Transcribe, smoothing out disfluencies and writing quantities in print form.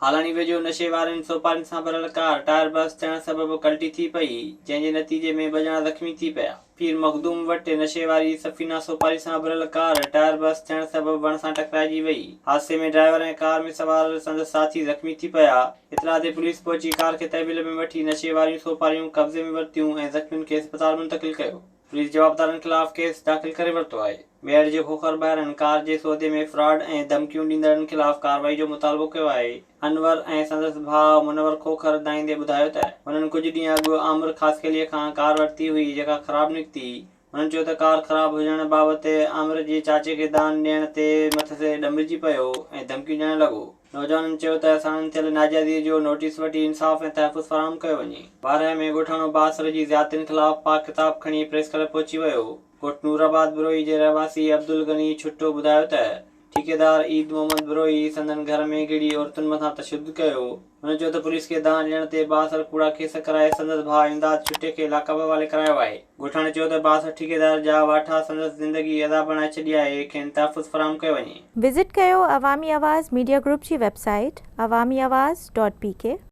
هالاڻي ويجهو نشي وارين سوپارين سان ڀريل ڪار ٽائر برسٽ ٿيڻ سبب ڪلٽي ٿي پئي، جنهن جي نتيجي ۾ ٻه ڄڻا زخمي ٿي پيا. پير مخدوم وٽ نشي واري سفينا سوپاري سان ڀريل ڪار ٽائر برسٽ ٿيڻ سبب وڻ سان ٽڪرائجي وئي. حادثي ۾ ڊرائيور ۽ ڪار ۾ سوار سندس ساٿي زخمي ٿي پيا. اطلاع تي پوليس پهچي ڪار کي تحويل ۾ وٺي نشي واريون سوپاريون قبضي ۾ ورتيون ۽ زخمين کي اسپتال منتقل ڪيو. پوليس جوابدارن خلاف ڪيس داخل ڪري ورتو آهي. ميهڙ جي کوکر ڀائرن ڪار جي سودي ۾ فراڊ ۽ ڌمڪيون ڏيندڙن خلاف ڪارروائي جو مطالبو ڪيو آهي. انور ۽ سندس ڀاء منور کوکر دانهيندي ٻڌايو ته هنن ڪجهه ڏينهن اڳ عامر خاصخيلي کان ڪار ورتي هئي جيڪا خراب نڪتي. هنن چيو ته ڪار خراب هجڻ بابت عامر جي چاچي کي دانهن ڏيڻ تي مٿس ڏنڀجي پيو ۽ ڌمڪيون ڏيڻ لڳو. نوجوانن چيو ته ساڻن ٿيل ناجائزي جو نوٽيس وٺي انصاف ۽ تحفظ فراهم ڪيو وڃي. وارهه ۾ ڳوٺاڻو بااثر جي زيادتين خلاف پاڪ ڪتاب کڻي پريس ڪلب پهچي ويو. ڳوٺ نورآباد بروهي جي رهواسي عبدالغني ڇٽو ٻڌايو ته ٺيڪيدار عيد محمد بروهي سندن گهر ۾ گهڙي عورتن مٿان تشدد ڪيو. هن چيو ته پوليس کي دانهن ڏيڻ تي بااثر ڪوڙا ڪيس ڪرائي سندس ڀاء امداد ڇٽي کي لاڪپ حوالي ڪرايو آهي. ڳوٺاڻي چيو ته بااثر ٺيڪيدار جا واٺا سندس زندگي عذاب بڻائي ڇڏي آهي، کين تحفظ فراهم ڪيو وڃي. وزٽ ڪيو عوامي آواز ميڊيا گروپ جي website Awami Awaz dot P K.